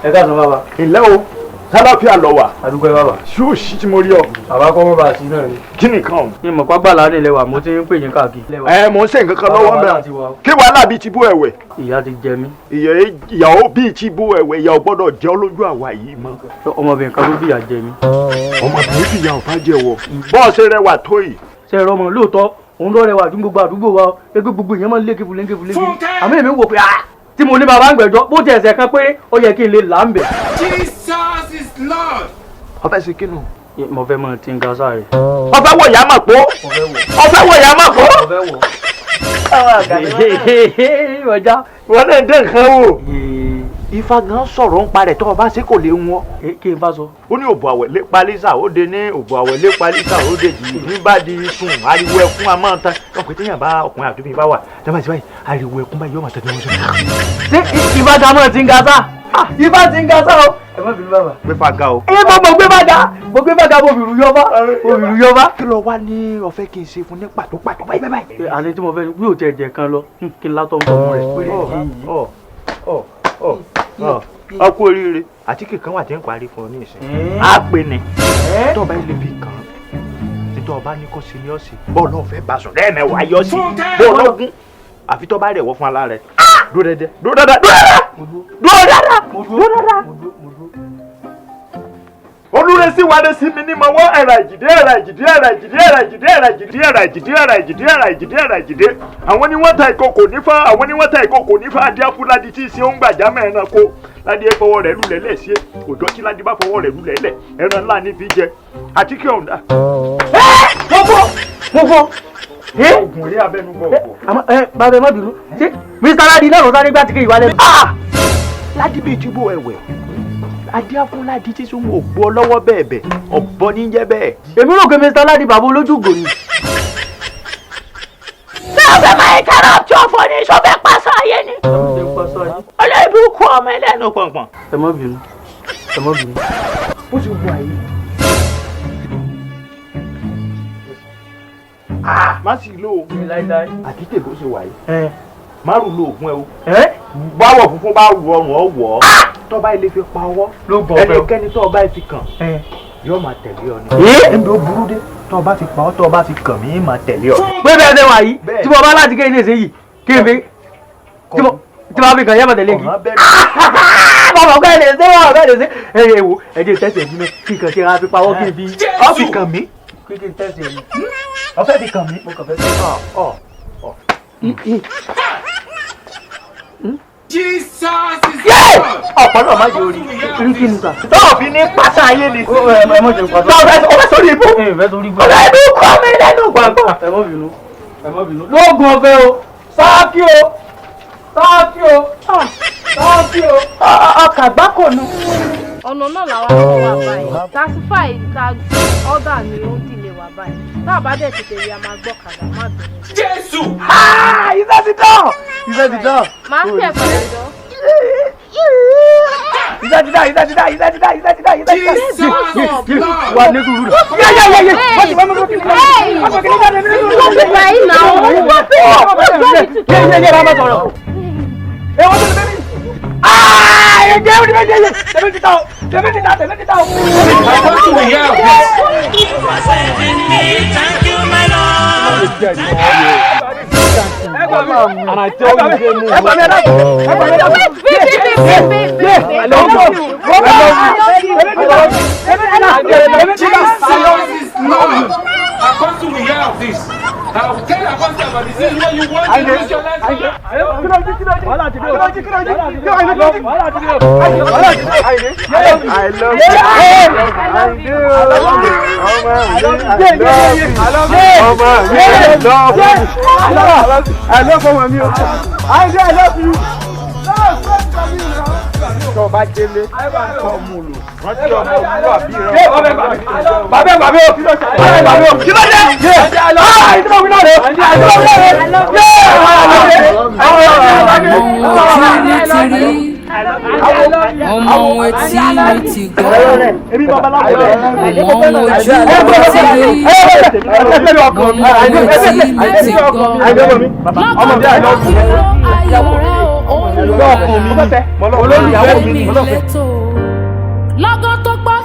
Ẹ káàsán bàbá. Ǹlẹ́ o, sálàfíà lọ wà. Àdúgbò ẹ bàbá. Ṣé ò sí tí mo rí ọ? Bàbá kọ́ mọ́ bá a sí náà ni. Kí nìkan? Mi mọ̀ pápá láàrin ilẹ̀ wa, mo ti ń pè yín káàkiri. Ẹ mò ń ṣe nǹkan kan lọ́wọ́ mẹ́. Kí wàhálà bíi ti bú ẹ̀wẹ̀? Ìyá ti jẹ mí. Ìyàwó bíi ti bú ẹ̀wẹ̀, ìyá ò gbọ́dọ̀ jẹ́ ọ lójú àwa yìí mọ́. Ọmọbìnrin kan ló fìyà jẹ mí. Ọmọbìnrin fìyà ò bá jẹ wọ. Bọ́ọ̀sì rẹwà tó yìí. Ṣé ẹ rọmọ lóòótọ́ òun ló rẹwà ju gbogbo àdúgbò wa o, pé gbogbo èèyàn máa ń lékè fúlẹ́ńkè fúlẹ́ńkè. Àmọ́ èmi wò pé tí mo ní bàbá ń gbẹ̀jọ́ bó ti ẹ̀sẹ̀ kan pé ó yẹ kí n lè là ń bẹ̀. Jesus is Lord. Ọfẹ sí kínú. Mo fẹ́ mọ tí ń ga sáré. Ọfẹ wọ ìyá mà pọ̀. Ọfẹ wọ ìyá mà pọ̀. Ọfẹ wọ. Ọjà. Wọn náà dé nǹkan wò. Ifá gan sọ̀rọ̀ ń parẹ̀ tó o bá ṣe kò lè wọ́n. Kí n bá sọ. Ó ní òbò àwẹ̀ lépa lísà ó de ní òbò àwẹ̀ lépa lísà ó de jì ní bá di sùn ariwo ẹkún a máa ń tan. Ọkùnrin téèyàn bá ọkùnrin àti obìnrin bá wà dábàá sí báyìí ariwo ẹkún báyìí yóò máa tẹ̀lé wọn sọ. Ṣé Ifá ta mọ̀ tí ń ga sá? Ifá ti ń ga sá o. Ẹ má bínú bàbá. Gbé fa ga o. Ẹ mọ̀ mọ̀ gbé bá ga mo gbé bá ga mo fìrù yọba mo fìrù yọba. Kí ló wá ní ọ̀fẹ́ kí n ṣe fún ní pàtó pàtó báyìí báyìí. Àní tí mo fẹ́ bí ò tiẹ̀ jẹ̀ kan lọ kí n látọ̀ ń bọ̀ mọ́ rẹ̀. Ọ kú oríire àtíkè kan wà tí ń parí fún ọ ní ìsìn. Á pè ní. Tó o bá ilé fi kàn án títọ́ ọba ní kò sí ní ọ̀sìn bọ́ọ̀lù ọ̀fẹ́ bá sùn lẹ́ẹ̀mẹ́wàá yọ sí bọ́ọ̀lù ọ̀gùn àfi tó bá rẹ̀ wọ́ fún ala rẹ̀. Dúró dẹ́dẹ́ dúró dáadáa dúró dáadáa dúró dáadáa dúró dáadáa. Olúre sí wádé sí mi ní mọ̀wọ́ ẹ̀rà ìjìdé ẹ̀rà ìjìdé ẹ̀rà ìjìdé ẹ̀rà ìjìdé ẹ̀rà ìjìdé ẹ̀rà ìjìdé ẹ̀rà ìjìdé ẹ̀rà ìjìdé ẹ̀rà ìjìdé. Àwọn ni wọ́n ta ìkòkò nífá, àwọn ni wọ́n ta ìkòkò nífá, adíáfúládì tí í ṣe ń gbàjámọ̀ ẹranko. Ládìí fọwọ́ rẹ̀ lulẹ̀ lẹ́sẹ̀, òjò tí Ládìí bá fọwọ́ rẹ̀ lulẹ̀ lẹ̀, ẹran ńlá ní fi jẹ. Àti kí ọ̀hún dà. Mo fọ́. Oògùn eré abẹ́nú gbọ̀ngbọ̀. Bàbá ẹ má bínú. Ṣé Mr. Ládìí náà ló sáré gbá tí kì í wálé? Ládìí bíi ti bó ẹ̀wẹ̀. Adíáfúnládì tí sún ògbó ọlọ́wọ́ bẹ́ẹ̀ bẹ́ẹ̀ ọ̀bọ ní jẹ́ bẹ́ẹ̀. Èmi rò pé Mr. Ládìí bàbá olójúgò ni. Ṣé o fẹ́ máa interrupt ọ̀fọ̀ ni? Ṣé o fẹ́ pàṣọ ayé ni? Olórí burúkú ọmọ ẹlẹ́nu pọ̀npọ̀n. Ẹ má bínú, ẹ má bínú. Ó ti wù àyè. Má sì lò ó. Àkítè bó ṣe wà yìí. Márùn lo oògùn ẹ o. Báwọ̀ funfun bá wù ọrùn ọ wọ̀ ọ́. Tọ́ba ilé fi pa ọwọ́. Ẹnikẹ́ni tọ́ba fi kàn yóò máa tẹ̀lé ọ ni. Ẹnbi ó burú dé tọ́ba fi pa ọ́ tọ́ba fi kàn mí máa tẹ̀lé ọ. Pé bẹ́ẹ̀ ṣe wà yìí tí mo bá láti kéde ṣe yìí kí n fi tí mo bá fi kàn yẹ́ máa tẹ̀lé kí. Bàbá ọ̀gá ẹ̀ lè ṣe wà ọ̀gá ẹ̀ lè ṣe. Ẹ ẹ wo ẹ jẹ́ tẹ̀sẹ̀ yìí náà kí n kàn ṣe ra fi pawọ́ kí n fi. Ọ fi kàn mí. Kí n tẹ̀sẹ̀ yìí. Ọ fẹ́ fi kàn mí. Mo kàn fẹ́ fi ọ. Jesus is Lord. Ọ̀pọ̀ náà má yóò rí. Rí kí ni sà? Tọ́ọ̀ fi ní pàṣẹ ayé ni. Ẹ mọ̀ jẹ́ pàṣẹ. Tọ́ọ̀ fẹ́ sórí ibú. Ẹ fẹ́ sórí ibú. Ọ̀rẹ́ ibú kọ́ mi lẹ́nu gbọ̀ngbọ̀n. Ẹ má bínú. Ẹ má bínú. Lóògùn ọ̀fẹ́ o. Sáàkì o. Sáàkì o. Sáàkì o. Ọkà gbáko nu. Ọ̀nà náà làwọn ọmọ wa báyìí. Taxify ta ọ̀dà ni ó ń dìlé wa báyìí. Tá a bá dẹ̀ tètè rí a máa gbọ́ kàdà má bínú. Jésù. Iṣẹ́ ti tán. Iṣẹ́ ti tán. Máa ń tẹ̀ pẹ̀lú jọ. Iṣẹ́ ti tán, iṣẹ́ ti tán, iṣẹ́ ti tán, iṣẹ́ ti tán, iṣẹ́ ti tán. Jesus is Lord. Wà ní sùúrù. Yé yé yé yé. Wọ́n ti wọ́n mú kí ni wọ́n mú kí ni jáde nínú ìlú. Báyìí náà, wọ́n fi Yé yé yé bá ma sọ̀rọ̀. Ẹ wọ́n tó ti bẹ́ẹ̀ mi. Ẹ jẹ́ òní bẹ́ẹ̀ yé. Tẹ̀mí ti tán o. Tẹ̀mí ti tán, tẹ̀mí ti tán o. Apostle will hear of this. Thank you, my Lord. And I tell you, say move. Jesus is Lord. Apostle will hear of this. I will tell Apostle about this. This is what you want to lose your life. I love you. I love you. I love ọmọ mi o. I love you. Tó bá délé, tó mú lò. Rántí ọmọ òwúrọ̀ àbí rẹ̀. Bàbá bàbá o. Bàbá o. Kí ló dé? Ah, ìdúró wí náà rẹ̀. Ìdúró wí náà rẹ̀. Ọmọ ojú mi ti rí, ọmọ etí mi ti gbọ́, ọmọ ojú mi ti rí, ọmọ etí mi ti gbọ́. Lọ́kàn tó ti rọ ayọ̀ rẹ̀ o, òun Olùfẹ́ ọkàn mi ni. Olólùyàwó mi ni. Létò lọ́gán tó gbọ́.